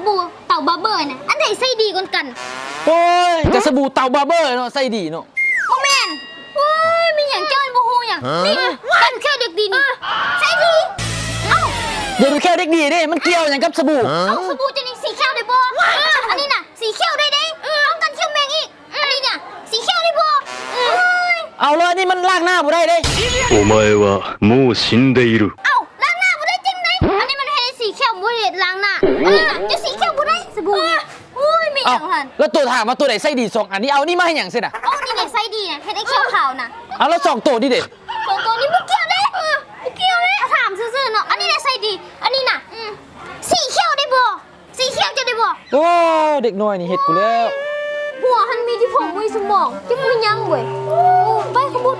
ເຕົາບາເບີນະ ອັນໃດໃຊ້ດີກວ່າກັນ? ໂອ້ຍ ກະສະບູເຕົາບາເບີເນາະ ໃຊ້ດີເນາະ. ບໍ່ແມ່ນ. ໂອ້ຍ ມີຫຍັງເຈົ້າບໍ່ຮູ້ຫຍັງ? ນີ້ ເຈົ້າແຄ່ເດັກດີນີ້ ໃຊ້ດີ. ເອົ້າ ດຽວແຄ່ເດັກດີເດ້ ມັນກ່ຽວຫຍັງກັບສະບູ? ເອົ້າ ສະບູເຈົ້ານີ້ສີຂຽວໄດ້ບໍ່? ອັນນີ້ນະ ສີຂຽວໄດ້ເດ້ ປ້ອງກັນຂຽວແມງອີກ. ອັນນີ້ນະ ສີຂຽວໄດ້ບໍ່? ເອົ້າ ແລ້ວອັນນີ້ມັນລ້າງໜ້າບໍ່ໄດ້ເດ້. お前はもう死んでいる. ເອົ້າ ລ້າງໜ້າບໍ່ໄດ້ຈັ່ງໃດ? ອັນນີ້ມັນເຮັດໃຫ້ສີຂຽວ ບໍ່ໄດ້ລ້າງໜ້າ. ອັນນີ້ນະ ເຈົ້າສີຂຽວບໍ່ໄດ້ ສະບູ. ໂອ້ຍ ມີຫຍັງຫັ້ນ? ແລ້ວໂຕຖາມວ່າໂຕໃດໃຊ້ດີສອງອັນນີ້ ເອົານີ້ມາເຮັດຫຍັງຊັ້ນນະ? ໂອ້ ນີ້ແຫຼະໃຊ້ດີນະ ເຮັດໃຫ້ຂຽວຂາວນະ. ເອົ້າ ແລ້ວສອງໂຕນີ້ເດ້? ສອງໂຕນີ້ບໍ່ກ່ຽວເດ້ ບໍ່ກ່ຽວເດ້ ຖາມຊື່ໆເນາະ. ອັນນີ້ແຫຼະໃຊ້ດີ ອັນນີ້ນະ ສີຂຽວໄດ້ບໍ່? ສີຂຽວຈະໄດ້ບໍ່? ໂອ້ ເດັກນ້ອຍນີ້ເຮັດກູແລ້ວ. ຫົວຫັ້ນມີແຕ່ຜົມ ບໍ່ມີສະໝອງ ຈັກມີຫຍັງເວີຍ. ໂອ້ ໄປຂະບຸດ.